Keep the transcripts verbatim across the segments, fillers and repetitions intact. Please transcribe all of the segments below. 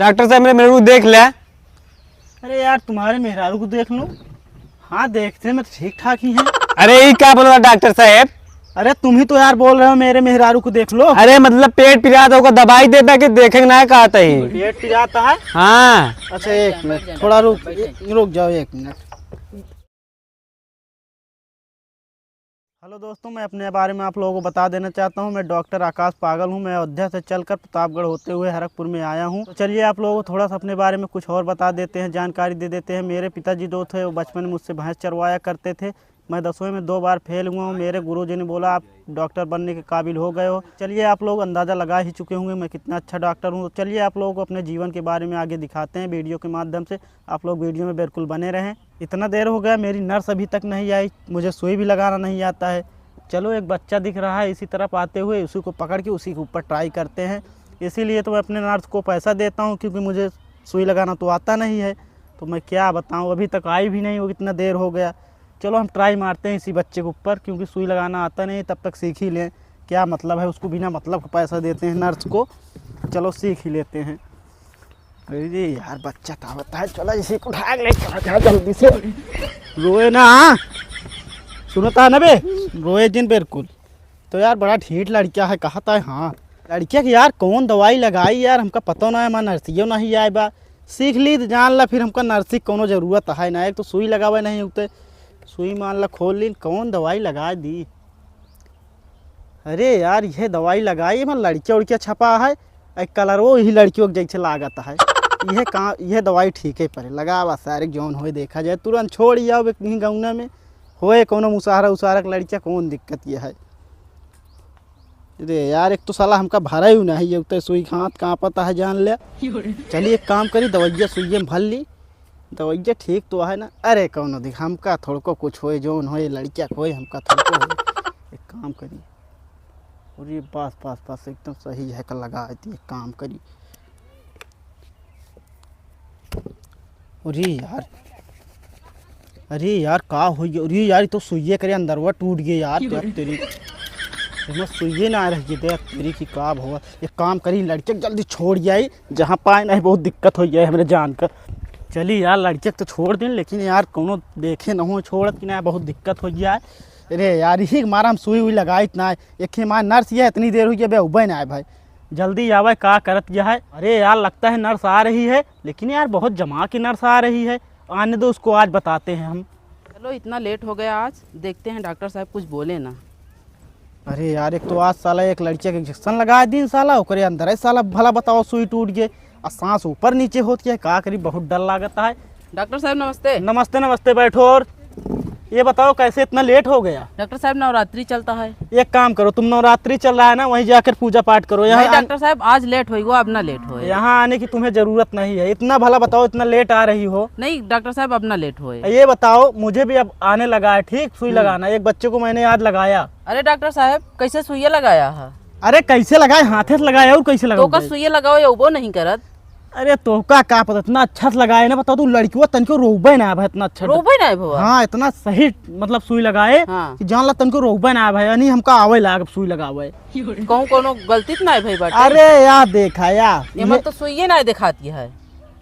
डॉक्टर साहब, मेरे मेहरारू देख ले। अरे यार, तुम्हारे मेहरारू को देख लूं? हाँ, देखते में तो ठीक ठाक ही हैं। अरे, ये क्या बोला डॉक्टर साहब? अरे, तुम ही तो यार बोल रहे हो मेरे मेहरारू को देख लो। अरे, मतलब पेट पिरात होगा, दवाई देता कि देखे ना कहता ही। पेट पिराता है? हाँ। अच्छा, एक मिनट, थोड़ा रुक, रुक जाओ एक मिनट। हेलो दोस्तों, मैं अपने बारे में आप लोगों को बता देना चाहता हूँ। मैं डॉक्टर आकाश पागल हूँ। मैं अयोध्या से चलकर प्रतापगढ़ होते हुए हरकपुर में आया हूँ। तो चलिए, आप लोगों को थोड़ा सा अपने बारे में कुछ और बता देते हैं, जानकारी दे देते हैं। मेरे पिताजी जो थे, वो बचपन में मुझसे भैंस चरवाया करते थे। मैं दसवीं में दो बार फेल हुआ हूँ। मेरे गुरुजी ने बोला, "आप डॉक्टर बनने के काबिल हो गए हो।" चलिए, आप लोग अंदाज़ा लगा ही चुके होंगे मैं कितना अच्छा डॉक्टर हूँ। तो चलिए, आप लोगों को अपने जीवन के बारे में आगे दिखाते हैं वीडियो के माध्यम से। आप लोग वीडियो में बिल्कुल बने रहें। इतना देर हो गया, मेरी नर्स अभी तक नहीं आई, मुझे सुई भी लगाना नहीं आता है। चलो, एक बच्चा दिख रहा है इसी तरफ आते हुए, उसी को पकड़ के उसी के ऊपर ट्राई करते हैं। इसीलिए तो मैं अपने नर्स को पैसा देता हूँ, क्योंकि मुझे सुई लगाना तो आता नहीं है। तो मैं क्या बताऊँ, अभी तक आई भी नहीं, वो कितना देर हो गया। चलो, हम ट्राई मारते हैं इसी बच्चे के ऊपर, क्योंकि सुई लगाना आता नहीं, तब तक सीख ही लें। क्या मतलब है उसको बिना मतलब का पैसा देते हैं नर्स को। चलो, सीख ही लेते हैं। अरे यार, बच्चा तो आवता है, चला इसी को उठा के ले चला जा जल्दी से। रोए ना, हाँ? सुनता है ना बे? रोए जिन बिल्कुल। तो यार, बड़ा ढीठ लड़का है, कहता है, हाँ। लड़किया के यार कौन दवाई लगाई यार, हमका पता ना है, हमार नर्सियो नहीं आए बा। सीख ली तो जान ला, फिर हमका नर्सी के कौनो जरूरत है ना। एक तो सुई लगावे नहीं होते, सुई मान ला खोल ली, कौन दवाई लगा दी। अरे यार, यह दवाई लगाई, एमा लड़किया उड़किया छपा है, ए कलरवो यही लड़कियों के जैसे लागत है। यह का, यह दवाई ठीक है परे लगावा सारे, जौन होए देखा जाए, तुरंत छोड़ ही आओ एक कहीं गौना में, होए कौनो मुसहरा उसहरा के लड़किया, कौन दिक्कत यह है। अरे यार, एक तो साला हमका भरा ही नहीं है, उतरे सुई हाथ कांपता है जान ले। चलिए, एक काम करी, दवाइया सुइये में भर ली, दवाइया ठीक तो है ना। अरे कौनो दिख, हमका थोड़को कुछ होए, जौन होए लड़किया के होए, हमका थोड़को होए। एक काम करी, और ये बस बस बस एकदम सही है, कल लगा दी। एक काम करी, अरे यार, अरे यार, का हो गया? अरे यार, ये तो सुइये करे अंदरवा टूट गए यार। देख तेरी, एमा सुइये ना रह गए, देख तेरी की का भवा। एक काम करी, लड़के के जल्दी छोड़ जाई, जहाँ पाए नहीं, बहुत दिक्कत हो गया है हमरे जान का। चली यार, लड़के के तो छोड़ दें, लेकिन यार कौनो देखे न हो छोड़त कि ना, बहुत दिक्कत हो गया है। अरे यार, यही के मारा हम सुई उई लगाइत ना, एक ही हमार नर्स ये इतनी देर हुई है, बे उबे ना आए भाई, जल्दी आवे, का करत यह है। अरे यार, लगता है नर्स आ रही है, लेकिन यार बहुत जमा के नर्स आ रही है, आने दो उसको, आज बताते हैं हम। चलो, इतना लेट हो गया आज, देखते हैं डॉक्टर साहब कुछ बोले ना। अरे यार, एक तो आज साला एक लड़किया के इंजेक्शन लगा दीन साला, ओकरे अंदर है साला, भला बताओ सुई टूट गए, और सांस ऊपर नीचे होत है, का करी, बहुत डर लागत है। डॉक्टर साहब नमस्ते। नमस्ते, नमस्ते, बैठो। और ये बताओ कैसे इतना लेट हो गया? डॉक्टर साहब नवरात्रि चलता है। एक काम करो, तुम नवरात्रि चल रहा है ना, वहीं जाकर पूजा पाठ करो। यहाँ नहीं आन- डॉक्टर साहब, आज लेट होई, वो अब ना लेट होए। यहाँ आने की तुम्हें जरूरत नहीं है। इतना भला बताओ, इतना लेट आ रही हो। नहीं डॉक्टर साहब, अब ना लेट होए। ये बताओ, मुझे भी अब आने लगा है, ठीक, सुई हम्म। लगाना। एक बच्चे को मैंने आज लगाया। अरे डॉक्टर साहब, कैसे सुइया लगाया है? अरे कैसे लगाए, हाथे से लगाए और कैसे तो लगाओ का भाई? सुइया लगाओ या उबो नहीं करत? अरे तोहका का पता, इतना अच्छा से लगाए ना, बताओ तू, लड़कियों तनिको रोबे ना भाई, इतना अच्छा। रोबे ना भवा? हाँ, इतना सही मतलब सुई लगाए हाँ। कि जान ला तनिको रोबे ना भाई, यानी हमका आवे लाग सुई लगावे। कहूँ कोनो गलती तो ना भाई बाटे? अरे यार देखा यार, एमन ये तो सुइये ना दिखाती है।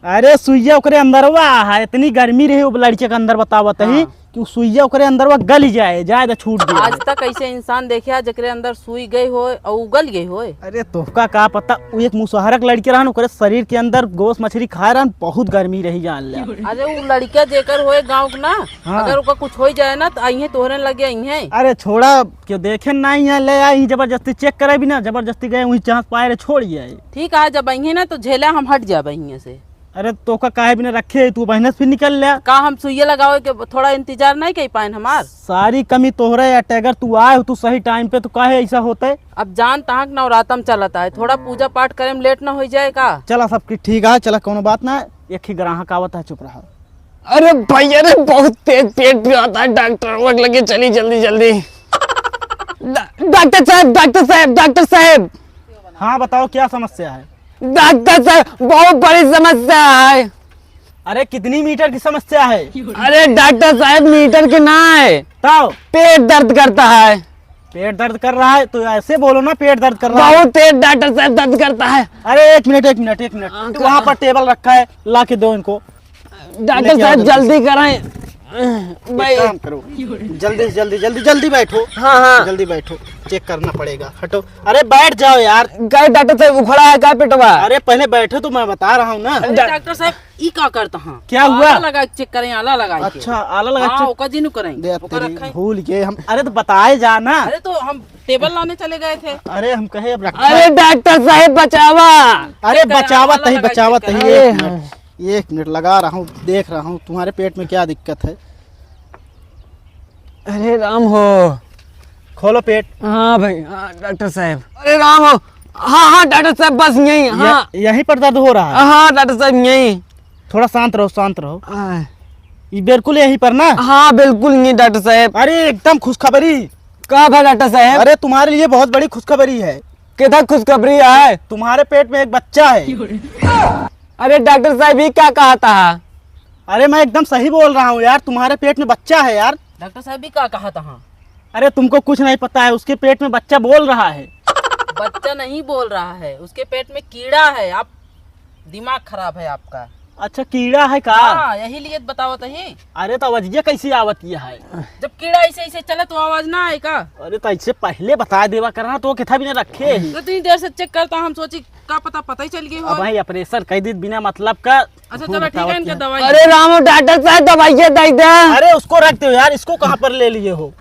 अरे सुइया ओकरे अंदरवा है, इतनी गर्मी रही वो लड़के के अंदर बतावत ही हाँ। कि वो सुइया ओकरे अंदरवा गल जाए, जाए तो छूट जाए। आज तक ऐसे इंसान देखे जेकरे अंदर सुई गई होए और उ गल गई होए? अरे तोहका का पता, वो एक मुसहरा के लड़के रहन, ओकरे शरीर के अंदर गोस मछली खाए रहन, बहुत गर्मी रही जान ले। अरे वो लड़का जेकर होए गाँव के ना, हाँ। अगर ओकर कुछ हो जाए ना तो अइहे तोहरे लगे अइहे। अरे छोड़ा, क्यों देखे नहीं है, ले आई जबरदस्ती चेक करे भी ना, जबरदस्ती गए वहीं चांस पाए रहे, छोड़ ही आए। ठीक है, जब अइहे ना तो झेला हम हट जाबे हियां से। अरे तोका काहे बिना रखे है, तू बहने से फिर निकल ले। का हम सुइया लगावे के थोड़ा इंतजार नहीं कर पाएन हमार? सारी कमी तोहरे अटे, अगर तू आए हो तू सही टाइम पे तो काहे ऐसा होते? अब जान तहां के नवरातम चलत है, थोड़ा पूजा पाठ करे में लेट ना हो जाए का? चला सब की ठीक है, चला कोनो बात ना, एक ही ग्राहक आवत है, चुप रहा। अरे भाई, अरे बहुत तेज पेट पिरात है, डॉक्टर वक लगे चली जल्दी जल्दी। डा-, डॉक्टर साहब, डॉक्टर साहब, डॉक्टर साहब। हाँ बताओ क्या समस्या है? डॉक्टर साहब बहुत बड़ी समस्या है। अरे कितनी मीटर की समस्या है? अरे डॉक्टर साहब मीटर की ना है। तब? पेट दर्द करता है। पेट दर्द कर रहा है तो ऐसे बोलो ना, पेट दर्द कर रहा है। बहुत तेज डॉक्टर साहब दर्द करता है। अरे एक मिनट, एक मिनट, एक मिनट। हाँ, तो वहाँ पर टेबल रखा है, ला के दो इनको। डॉक्टर लेके आओ साहब, जल्दी से। जल्दी कराएं। एक भाई। काम करो, जल्दी से जल्दी, जल्दी, जल्दी बैठो। हाँ, हाँ। जल्दी बैठो, चेक करना पड़ेगा। हटो, अरे बैठ जाओ यार। क्या डॉक्टर साहब, उखड़ा है क्या पेटवा? अरे पहले बैठो तो मैं बता रहा हूँ ना। अरे डॉ- डॉक्टर साहब, ई का करता हाँ? क्या हुआ? आला लगा के चेक करें, आला लगा के। अच्छा, आला लगा हाँ, चेक। ओका जिनु करें, दे ओका तेरी रखें। भूल गए हम। अरे तो बताए जा ना। अरे तो हम टेबल लाने चले गए थे। अरे हम कहे अब रखा। अरे डॉक्टर साहब बचावा। अरे चेक करें, बचावा आला तही, लगा के बचावा चेक तही। करें। अरे एक मिनट। हाँ। एक मिनट लगा रहा हूँ, देख रहा हूँ तुम्हारे पेट में क्या दिक्कत है। अरे राम हो। खोलो पेट। हाँ भाई, हाँ डॉक्टर साहब। अरे राम हो। हाँ, हाँ डॉक्टर साहब, बस यहीं, हाँ। य-, यहीं पर दर्द हो रहा है? हाँ डॉक्टर साहब, यहीं। थोड़ा शांत रहो, शांत रहो। हाँ। ये बिल्कुल यहीं पर ना? हाँ, बिल्कुल यहीं डॉक्टर साहब। अरे एकदम खुशखबरी। का भा डॉक्टर साहब? अरे तुम्हारे लिए बहुत बड़ी खुशखबरी है। कितना खुशखबरी है? तुम्हारे पेट में एक बच्चा है। अरे डॉक्टर साहब, ये क्या कहा था? अरे मैं एकदम सही बोल रहा हूँ यार, तुम्हारे पेट में बच्चा है यार। डॉक्टर साहब भी का कहा था? हाँ। अरे तुमको कुछ नहीं पता है, उसके पेट में बच्चा बोल रहा है। बच्चा नहीं बोल रहा है, उसके पेट में कीड़ा है। आप दिमाग खराब है आपका। अच्छा कीड़ा है का? हाँ, यही लिए बतावत ही। अरे तो आवाजिया कैसी आवत है? जब कीड़ा ऐसे ऐसे चले तो आवाज ना आए का? अरे तो ऐसे पहले बता देवा करना तो किथा भी ना रखे ही। तो इतनी देर से चेक करता हम सोची का पता, पता ही चल गई हो। अब भाई ऑपरेशन कर दी बिना मतलब का। अच्छा, चलो, ठीक है, इनका दवाई। अरे राम हो, डॉक्टर साहब, दवाइयाँ दे दे। अरे, उसको रख दो यार, इसको कहाँ पर ले लिए हो?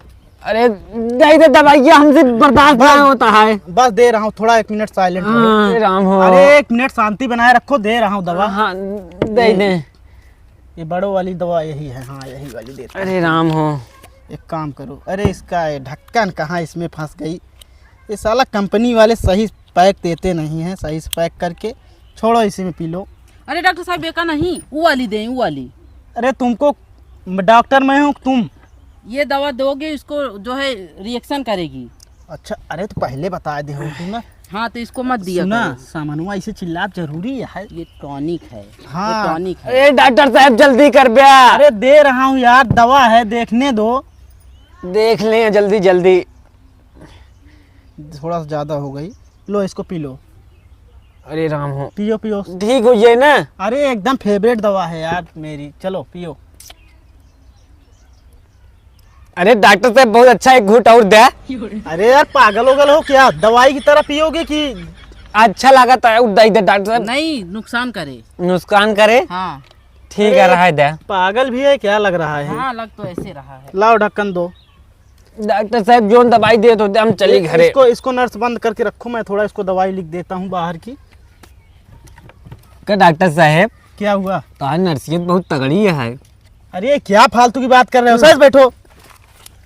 अरे, दे दे दवाइयाँ, हमसे बर्दाश्त नहीं होता है। बस दे रहा हूँ, थोड़ा एक मिनट साइलेंट रहो। हाँ। अरे राम हो। अरे, एक मिनट शांति बनाए रखो, दे रहा हूँ दवा। हाँ, दे दे। ये बड़ो वाली दवा यही है, हाँ, यही वाली देता हूँ। अरे राम हो। एक काम करो, अरे, इसका ये ढक्कन कहाँ इसमें फंस गई? ये साला कंपनी वाले सही पैक देते नहीं हैं, सही से पैक करके छोड़ो, इसी में पी लो। अरे डॉक्टर साहब, ये का नहीं, वो वाली दें, वो वाली। अरे तुमको डॉक्टर मैं हूँ, तुम ये दवा दोगे, इसको जो है रिएक्शन करेगी। अच्छा, अरे तो पहले बता दे हो तू ना। हाँ, तो इसको मत दिया सुना, करो। सामनवा ऐसे चिल्लात जरूरी है। ये टॉनिक है, हाँ। ये टॉनिक है। अरे डॉक्टर साहब, जल्दी कर बे। अरे दे रहा हूँ यार, दवा है, देखने दो। देख लें जल्दी जल्दी। थोड़ा सा ज्यादा हो गई, लो इसको पी लो। अरे राम हो। पियो, पियो। ठीक हो जाए ना? अरे एकदम फेवरेट दवा है यार मेरी, चलो पियो। अरे डॉक्टर साहब, बहुत अच्छा, एक घूंट और दे। अरे यार, पागल हो गए हो क्या? दवाई की तरह पियोगे कि? अच्छा लगा था, और दे दे डॉक्टर साहब। नहीं, नुकसान करे। नुकसान करे? हाँ। ठीक है, अरे, रहा दे। पागल भी है क्या, लग रहा है? हाँ, लग तो ऐसे रहा है। लाओ ढक्कन दो। डॉक्टर साहब, जोन दवाई देत होते, हम चली ए, घरे। इसको, इसको नर्स बंद करके रखो, मैं थोड़ा इसको दवाई लिख देता हूँ बाहर की। का डॉक्टर साहब? क्या हुआ? तार नर्सियत बहुत तगड़ी है। अरे, क्या फालतू की बात कर रहे हो? सर, बैठो,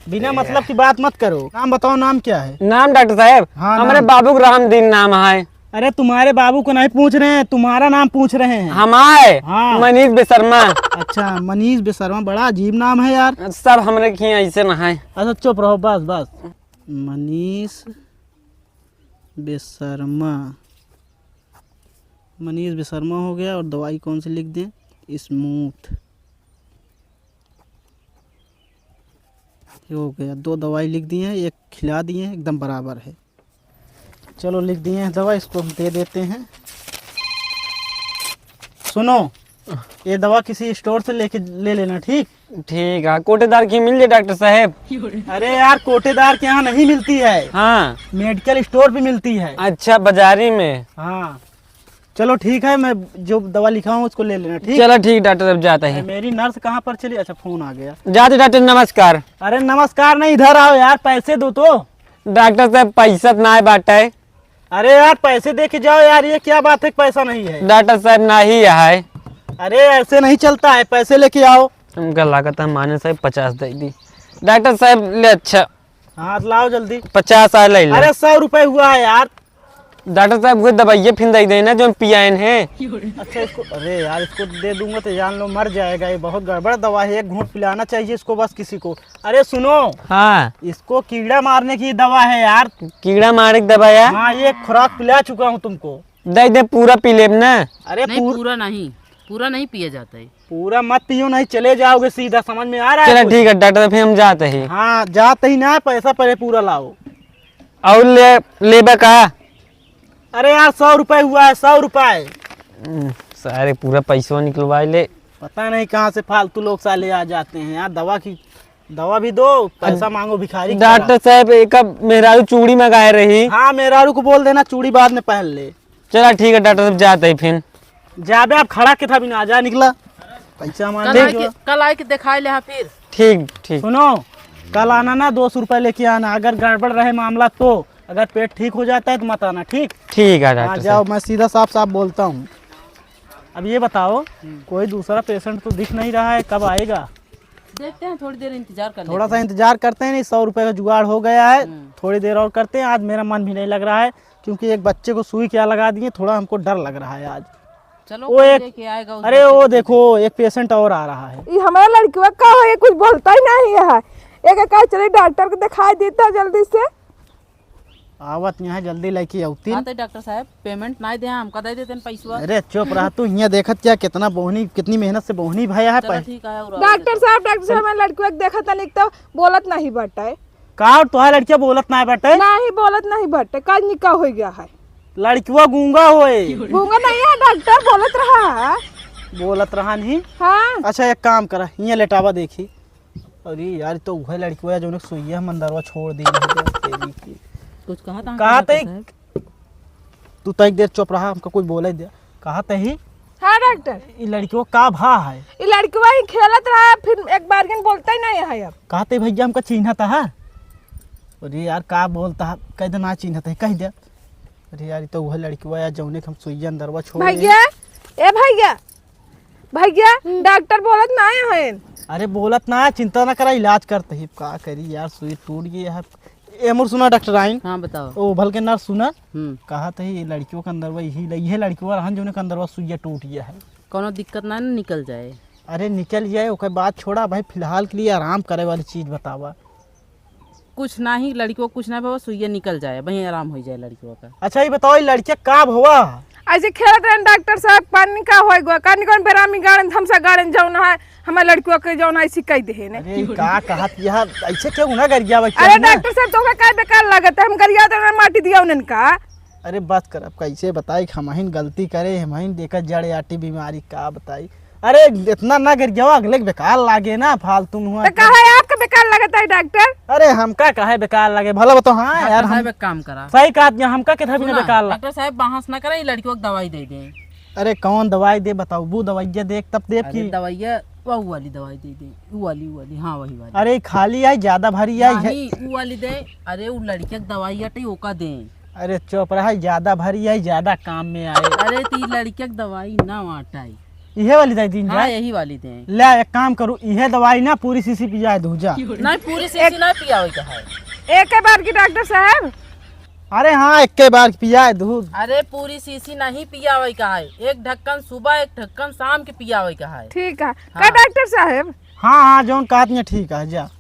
बिना ए। मतलब की बात मत करो। नाम बताओ, नाम क्या है? नाम डॉक्टर साहब, हाँ, हमारे नाम। बाबू के रामदीन नाम है। अरे, तुम्हारे बाबू को नहीं पूछ रहे हैं, तुम्हारा नाम पूछ रहे हैं। हमारे? हाँ। मनीष बिसरमा। अच्छा, मनीष बिसरमा, बड़ा अजीब नाम है यार। सब हमरे खिया ऐसे ना है। अच्छा, चुप रहो, बस, बस। मनीष बिसरमा, मनीष बिसरमा हो गया। और दवाई कौन सी लिख दें? स्मूथ। ये हो गया, दो दवाई लिख दी हैं, एक खिला दिए हैं, एकदम बराबर है। चलो, लिख दिए हैं दवा, इसको हम दे देते हैं। सुनो, ये दवा किसी स्टोर से लेके, ले लेना, ठीक? ठीक है, कोटेदार की मिल जाए डॉक्टर साहब? अरे यार, कोटेदार के यहाँ नहीं मिलती है। हाँ। मेडिकल स्टोर पे मिलती है। अच्छा, बाजारी में? हाँ। चलो ठीक है, मैं जो दवा लिखा हूँ उसको ले लेना, ठीक? चलो ठीक डॉक्टर, अब जाते हैं। मेरी नर्स कहाँ पर चली? अच्छा, फोन आ गया। जाते डॉक्टर, नमस्कार। अरे नमस्कार नहीं, इधर आओ यार, पैसे दो तो। डॉक्टर साहब, पैसा तो ना बाटे। अरे यार, पैसे दे के जाओ यार, ये क्या बात है कि पैसा नहीं है? डॉक्टर साहब, ना ही है। अरे ऐसे नहीं चलता है, पैसे लेके आओ। हमका लागत है माने साहब पचास दे दी। डॉक्टर साहब, ले अच्छा। हाँ, लाओ जल्दी। पचास आ ले ले। अरे सौ रुपए हुआ है यार। डॉक्टर साहब, कोई दवाइये फिर दे देना जो हम पियाएन है। अच्छा, इसको, अरे यार, इसको दे दूंगा तो जान लो मर जाएगा। ये बहुत गड़बड़ दवा है, एक घूंट पिलाना चाहिए इसको बस किसी को। अरे सुनो। हाँ। इसको कीड़ा मारने की दवा है यार। कीड़ा मारने की दवा है? हाँ, ये खुराक पिला चुका हूँ तुमको। दे दे, पूरा पी लेब ना। अरे नहीं, पूर- पूरा नहीं, पूरा नहीं पिया जाता है। पूरा मत पियो, नहीं चले जाओगे सीधा, समझ में आ रहा है चलो कुछ? ठीक है डॉक्टर, फिर हम जाते हैं। हाँ, जाते ही ना, पैसा पहले पूरा लाओ। और ले, लेबा का? अरे यार, सौ रुपए हुआ है, सौ रुपए। हम्म, सारे पूरा पैसवा निकलवाए ले। पता नहीं कहाँ से फालतू लोग साले आ जाते हैं यार। दवा की, दवा भी दो, पैसा मांगो भिखारी की तरह। डॉक्टर साहब, एक मेहरारू चूड़ी मंगाए रही। हाँ, मेहरारू को बोल देना चूड़ी बाद में पहन ले। चला ठीक है डॉक्टर साहब, जाते ही फिर। जाबे, अब खड़ा के था भी ना, जा निकला। पैसा मांग कल ले आए जो। के, कल आए के दिखाए ले हाँ फिर। ठीक, ठीक। सुनो, कल आना ना, दो सौ रुपए लेके आना, अगर गड़बड़ रहे मामला तो। अगर पेट ठीक हो जाता है तो मत आना, ठीक? ठीक है हाँ, डॉक्टर जाओ, साहब। मैं सीधा साफ साफ बोलता हूँ। अब ये बताओ, हम्म। कोई दूसरा पेशेंट तो दिख नहीं रहा है, कब आएगा? देखते हैं, थोड़ी देर इंतजार कर थोड़ा लेते सा हैं। इंतजार करते हैं, नहीं, सौ रुपए का जुगाड़ हो गया है, हम्म। थोड़ी देर और करते हैं। आज मेरा मन भी नहीं लग रहा है, क्योंकि एक बच्चे को सुई क्या लगा दिए, थोड़ा हमको डर लग रहा है आज। चलो, वो कोई एक, लेके आएगा उस अरे बच्चे वो को। देखो, एक पेशेंट और आ रहा है। ये हमारा लड़कवा का है, ये कुछ बोलता ही नहीं है। एक का चले डॉक्टर को दिखाई देता जल्दी से। आवत यहाँ जल्दी लेके औती। हाँ तो डॉक्टर साहब, पेमेंट ना दे, हमका दे देते हैं पैसवा। अरे चुप रहा तू, हियाँ देखत क्या, कितना बोहनी, कितनी मेहनत से बोहनी भया है चलो पै- ठीक है, और डॉक्टर साहब, डॉक्टर साहब, चल। हमारे लड़कवा के देखत तनिक तो बोलत नहीं बाटे। का और तोहार लड़किया बोलत ना बाटे? नहीं, बोलत नहीं बाटे। का निका हो गया है? लड़किया गूंगा होए। गूंगा नहीं है डॉक्टर, बोलत रहा है। बोलत रहा नहीं? हाँ। अच्छा, एक काम करा, हियाँ लेटावा देखी। अरे यार, तो वह लड़किया जौन सुइया मंदरवा छोड़ दी है, तेरी की। कुछ कहा था कहा डॉक्टर ते साहब? तू तनिक देर चुप रहा, हमका कुछ बोले दे। कहा तही? हाँ डॉक्टर। ई लड़किया का भा है? ई लड़किया ही खेलत रहा, फिर एक बार के बोलता ही नहीं है अब। कहा तही भैया हमका चिन्हत है? अरे यार का बोलता है, कह दे ना चिन्हत है, कह दे। अरे यार, ई तो वह लड़किया है जौने के हम सुइया अंदरवा छोड़ भैया, ए भैया, भैया, हम्म। डॉक्टर बोलत ना है। अरे बोलत ना, चिंता ना करा, इलाज करते ही। का करी यार, सुई टूट गई है। ए मोर सुना डॉक्टर आइन। हाँ, बताओ। ओ भल के नर्स सुना। हम्म। कहा तही ये लड़किया के अंदरवा यही ल-, यह लड़किया रहन जौने के अंदरवा सुइया टूट गया है। कौनो दिक्कत ना, ना निकल जाए। अरे निकल जाए, ओकर बात छोड़ा भाई, फिलहाल के लिए आराम करे वाली चीज बतावा। कुछ नाही, लड़किया कुछ ना भवा, सुइया निकल जाए, वहीं आराम हो जाए लड़किया का। अच्छा, ये बताओ, ये लड़किया का भवा? ऐसे खेलत रहन डॉक्टर साहब, पानी का होए गो, का निकल बेरामी गाड़न, धमसा गाड़न जौन है, हमारे लड़किया के जौन है, ऐसी कह दे ने। अरे, का कहत यह, ऐसे क्यों ना गरियावे अरे, ना? डॉक्टर साहब, तोहका का बेकार लागत है, हम गरिया तो ना माटी दिया उन्हन का। अरे बस कर, अब कैसे बताई कि हमहिन गलती करे, हमहिन देखा जड़ आटी बीमारी का बताई। अरे इतना ना गरियावा, अगले के बेकार लागे ना, फालतू मुँह तो। कहा है आपका बेकार लगता है डॉक्टर? अरे हमका काहे बेकार लागे, भला बताओ। हाँ डॉक्टर यार, साहब हम एक काम करा। सही कहा, हमका कितना भी ना सुना, बेकार ला। डॉक्टर साहब बहस ना करे, ये लड़कियों को दवाई दे दे। अरे कौन दवाई दे बताओ, वो दवाइया देख तब देब अरे की। दवाइया, वो वाली दवाई दे दे, वो वाली, वो वाली, हाँ वही वाली। अरे खाली आई, ज्यादा भारी आई है। नहीं, वो वाली दे। अरे वो लड़के की दवाई अटे, ओका दे। अरे चुप रहा, ज्यादा भारी आई, ज्यादा काम में आए। अरे ती लड़के की दवाई ना वाटाई। इहे वाली दे दीन हाँ, जाए। यही वाली दे। ले एक काम करू, इहे दवाई ना पूरी शीशी पिया दू जा। नहीं, पूरी शीशी एक ना पियावे का है। एक बार की डॉक्टर साहब। अरे हाँ, एक बार पिया दू। अरे पूरी शीशी नहीं पियावे का है, एक ढक्कन सुबह, एक ढक्कन शाम के पियावे का है। ठीक है। हाँ। का डॉक्टर साहब? हाँ, हाँ, जौन कहत नहीं ठीक है, जा।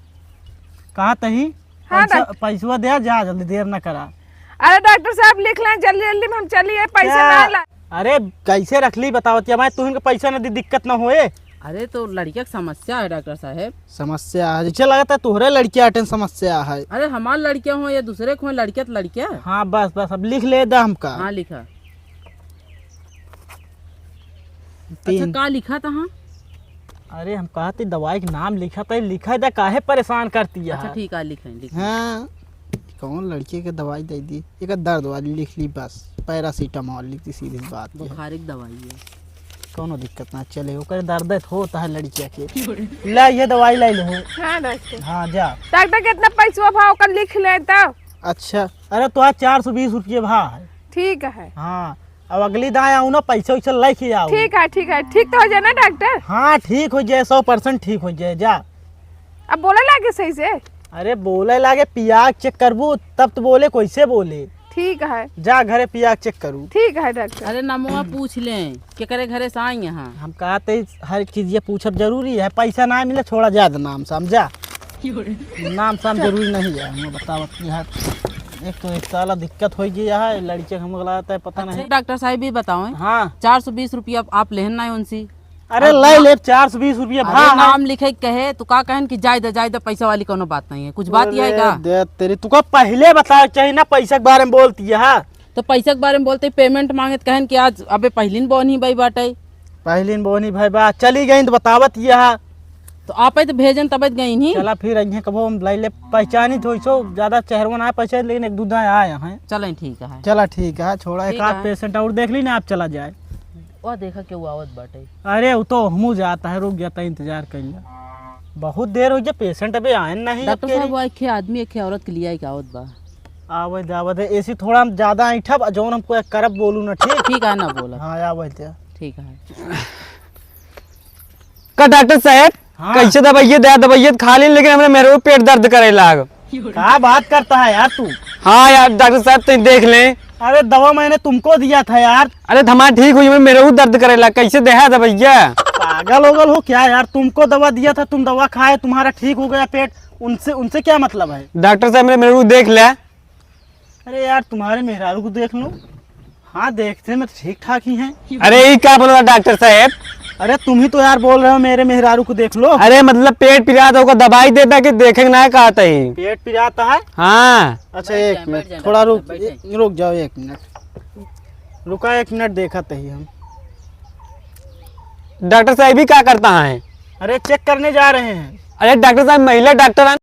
कहत ही, हाँ, पैसा, डॉक्टर। पैसवा दे, जा जल्दी, देर ना करा। अरे डॉक्टर साहब, लिख लें जल्दी जल्दी में, हम चलिए, पैसा क्या? ना ला। अरे कैसे रख ली बतावत या मैं, तू इनके पैसा ना दी, दिक्कत ना होए। अरे तो लड़किया की समस्या है डॉक्टर साहब। समस्या है, जैसे लगता है तोहरे लड़किया अटेन समस्या है। अरे हमार लड़किया हो या दूसरे को हो, लड़किया तो लड़किया। हाँ बस बस, अब लिख ले दा हमका। हाँ लिखा। अच्छा, तीन। का लिखा था? हाँ? अरे, हम कहते दवाई के नाम लिखा था, लिखा था, काहे परेशान करती है? अच्छा, ठीक है, लिखें, लिखें। हाँ, कौन लड़के के दवाई दे दी? एक दर्द वाली लिख ली बस, पैरासीटामोल लिख दी, सीधी सी बात है। बुखार एक दवाई है। कौनो दिक्कत ना चले, ओकर दर्द होता है लड़किया के। ला, ये दवाई ले लो। हाँ, डॉक्टर। हाँ, जा। डॉक्टर, कितना पैसवा भाव का लिख ले तो? अच्छा, अरे, तो आज चार सौ बीस रुपये भाव है। ठीक है। हाँ, अब अगली दाएँ आऊ ना, पैसा वैसा लेके आऊ। ठीक है, ठीक है, ठीक तो हो जाए ना डॉक्टर? हाँ, ठीक हो जाए, सौ परसेंट ठीक हो जाए, जा। अब बोले लागे सही से? अरे बोले लागे, पिया के चेक करबू तब तो बोले, कैसे बोले? ठीक है। जा घरे पिया के चेक करू। ठीक है डॉक्टर। अरे नमवा पूछ लें, केकरे घरे से आई यहाँ? हम कहते हर चीज ये पूछब जरूरी है, पैसा ना मिले, छोड़ा जाए दे नाम साम, जा। नाम साम जरूरी नहीं है, हम बतावत की है। एक तो एक साला दिक्कत हो गई है, लड़के के हमको लगता है पता अच्छा, नहीं। डॉक्टर साहब, ये बताओ, हाँ। चार सौ बीस रुपया आप लेहन ना उनसे? अरे अब ले ना-, ले, चार सौ बीस रुपया अरे भा है। नाम लिखे के कहे, तू का कहन कि जाए दे, जाए दे, पैसा वाली कोनो बात नहीं है। कुछ बात यह है अरे का? दे तेरी, तू का पहले बतावे के चाहिए ना, पैसा के बारे में बोलती है। तो पैसा के बारे में बोलते ही payment मांगे तो कहन कि आज अबे पहली न बोनी भाई बाटे। पहली न बोनी भाई बा, चली गई तो बतावत यह। तो आपे तो भेजन तबे तो गई नहीं। चला फिर अइहे कबो हम लाई ले, पहचानी तो इसो ज्यादा चेहरवा ना पहचान, लेकिन एक दू दाएं आए हैं। चलें ठीक है। चला ठीक है, छोड़ा, एक ठीक आध है। Patient और देख ली ना, आप चला जाए। वह देखा केहू आवत बाटे। अरे, वो तो हमू जाता है, रुक जाता है, इंतजार कर लिया। बहुत देर हो गया, patient अबे आए नहीं डॉक्टर आपके साहब, री। वो एक आदमी, एक औरत के लिए एक आवत बा। आवत, आवत है, ऐसी थोड़ा हम ज्यादा ऐठब, जौन हमको एक करब बोलू ना, ठीक? ठीक है, ना बोला। हाँ, आवत है। ठीक है। का डॉक्टर साहब, हाँ। कैसे दवाइये दे, दवाइये तो खा ली, लेकिन हमरे मेहरारू पेट दर्द करे लाग। का बात करता है यार तू? हाँ यार, डॉक्टर साहब, तुम देख लें। अरे, दवा मैंने तुमको दिया था यार। अरे, तो हमार ठीक हुई, मेहरारू दर्द करे लाग, कैसे दे है दवाइया? पागल होगल हो क्या यार? तुमको दवा दिया था, तुम दवा खाए, तुम्हारा ठीक हो गया पेट, उनसे, उनसे क्या मतलब है? डॉक्टर साहब, मेरे मेहरारू देख ले। अरे यार, तुम्हारे मेहरारू को देख लो। हाँ, देखते में तो ठीक ठाक ही हैं। अरे, ये क्या बोल रहा डॉक्टर साहब? अरे, तुम ही तो यार बोल रहे हो, मेरे मेहरारू को देख लो। अरे, मतलब पेट पिरात होगा, दवाई देता कि देखे ना कहता ही। पेट पिराता है? हाँ। अच्छा, बैठ एक जाए, मिनट, बैठ जाए, थोड़ा डॉक्टर रुक, साहब, बैठे। ए-, रुक जाओ एक मिनट। रुका, एक मिनट, देखा तही हम। डॉक्टर साहब, ये क्या करता है? अरे, check करने जा रहे हैं। अरे, डॉक्टर साहब, महिला डॉक्टर है।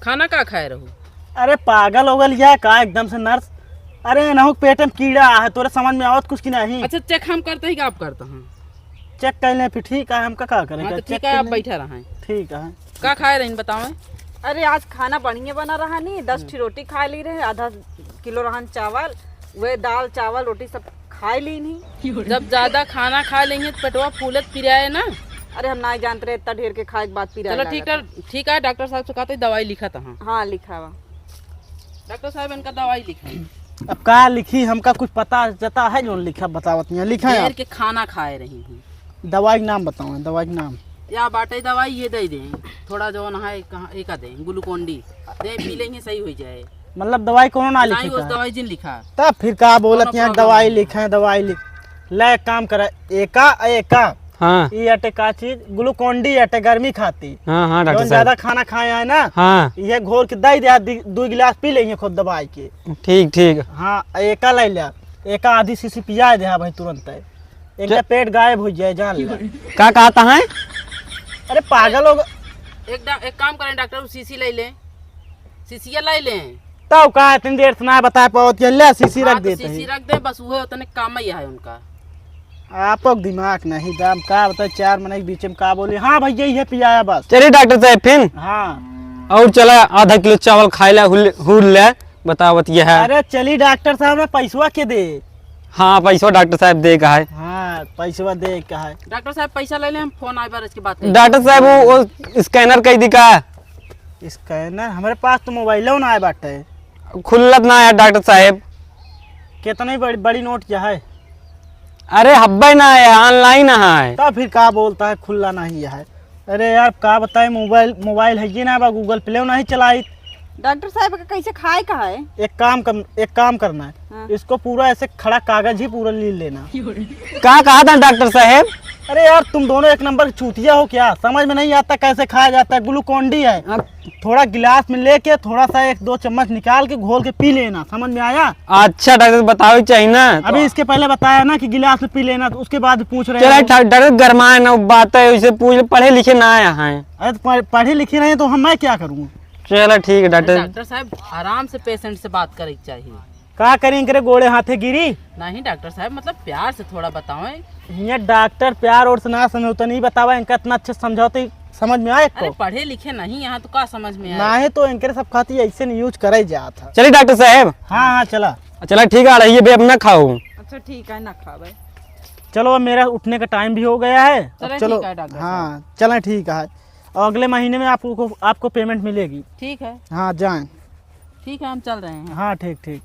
खाना का खाए रहू? अरे पागल हो गल या का एकदम से नर्स? अरे एनहू के पेट में कीड़ा है, तोरे समझ में आवत कुछ की नहीं? अच्छा, check हम करते ही का आप करते हैं? Check कर लें फिर, ठीक है, हमका का करे हाँ, का? तो ठीक Check है, कर आप लें। बैठा रहें। ठीक है। का खाए रहीन बतावें? अरे आज खाना बढ़िया बना रहा नी, दस हम्म। ठी रोटी खा ली रहे, आधा किलो रहन चावल, वे दाल चावल रोटी सब खाए ली नहीं। जब ज्यादा खाना खा लेंगे तो पेटवा फूलत पिराए ना। अरे हम ना जानते रहे इतना ढेर के खाए के बाद पिराए चलो ठीक लागत है, है। ठीक है, डॉक्टर साहब से कहते दवाई लिखा था। हाँ। हाँ लिखा हुआ। डॉक्टर साहब इनका दवाई लिखा। अब का लिखी, हमका कुछ पता जता है जो लिखा बतावत नहीं है, लिखा है ढेर आप। के खाना खाए रही हूँ। दवाई के नाम बताओ, दवाई के नाम। या बाटे दवाई ये दे दें, थोड़ा जो ना है कहाँ एका दें, ग्लूकोन डी दे पी लेंगे सही हो जाए। मतलब दवाई कोनो ना नहीं, लिखे उस का? दवाई जिन लिखा। तब फिर का बोलत कोनो यहाँ problem दवाई नहीं। लिखे, दवाई लिख। ले एक काम करा, एका, एका। हाँ। ई अटे का चीज? ग्लूकोन डी अटे गर्मी खाती। हाँ, हाँ, डॉक्टर जौन साहब। ज्यादा खाना खाए है ना, हाँ। ये घोर के दे दे, दि-, दो गिलास पी लेंगे खुद दबाई के। ठीक, ठीक। हाँ, एका ले ले, एका आधी शीशी पिया दे भाई तुरंत है। एक क्या? पेट गायब हो जाए, जान ले। का कहता है? अरे पागल हो ग-, एक डा-, एक काम करें डॉक्टर, शीशी ले लें। शीशिया लाई लें। तब का इतनी देर से ना बता पावत, ये ले शीशी हाँ, रख तो देते शीशी हैं। रख दे, बस उहे उतने काम ही है उनका। आपक दिमाग नहीं दाम का बता, चार मने के बीच में का बोली। हाँ भैया, ये पियाया बस। चलिए डॉक्टर साहब फिर। हाँ। और चला आधा किलो चावल खाए ला, हुल, हुल ले, बतावत ये है। अरे चली डॉक्टर साहब, मैं पैसवा के दे। हाँ, पैसवा डॉक्टर साहब दे का है। हाँ, पैसवा दे का है। डॉक्टर साहब पैसा ले ले, हम फोन आए बार इसके बात करेंगे। डॉक्टर साहब वो, वो scanner कह दी का? Scanner? हमारे पास तो मोबाइलो ना आए बाटे। खुल्लत ना है डॉक्टर साहेब। कितनी बड़ी, बड़ी नोट क्या है? अरे हब्बे ना है, online है। तो फिर का बोलता है खुल्ला नहीं है? अरे यार का बताए, मोबाइल, मोबाइल है ये ना बा, Google Play नहीं चलाई। डॉक्टर साहब का कैसे खाए का है? एक काम कर, एक काम करना है, हाँ। इसको पूरा ऐसे खड़ा कागज ही पूरा ले लेना। का कहा था डॉक्टर साहेब? अरे यार, तुम दोनों एक नंबर के चूतिया हो क्या? समझ में नहीं आता कैसे खाया जाता है। ग्लूकोन डी है, हाँ। थोड़ा गिलास में लेके थोड़ा सा एक दो चम्मच निकाल के घोल के पी लेना, समझ में आया? अच्छा डॉक्टर, बतावे के चाहिए ना। अभी इसके पहले बताया ना कि गिलास में पी लेना, तो उसके बाद पूछ रहे चला हो। डॉक्टर, गरमाए ना, बात है, उसे पूछ, पढ़े लिखे ना आया है। अरे तो पढ़-, पढ़े लिखे नहीं तो हम, मैं क्या करूँ? चला ठीक है डॉक्टर। डॉक्टर साहब, आराम से patient से बात करे के चाहिए। का करी, इनकरे गोड़े हाथे गिरी? नहीं डॉक्टर साहब, मतलब प्यार से थोड़ा बतावें। हियाँ डॉक्टर प्यार और से ना समझौता नहीं बतावा, इनका इतना अच्छा समझौते समझ में आए अरे को? पढ़े लिखे नहीं यहाँ तो का समझ में आए? नहीं तो इनकरे सब खाती ऐसे नहीं use करे जात है। चलिए डॉक्टर साहब। हाँ, हाँ, चला। चला ठीक है, अड़हिए बे अब ना खाओ। अच्छा ठीक है, ना खावे। चलो, अब मेरा उठने का time भी हो गया है। अब चलो चलो। ठीक है डॉक्टर साहब। हाँ, चला ठीक है। और अगले महीने में आपको, आपको payment मिलेगी। ठीक है। हाँ, जाएं। ठीक है, हम चल रहे हैं। हाँ, ठीक, ठीक।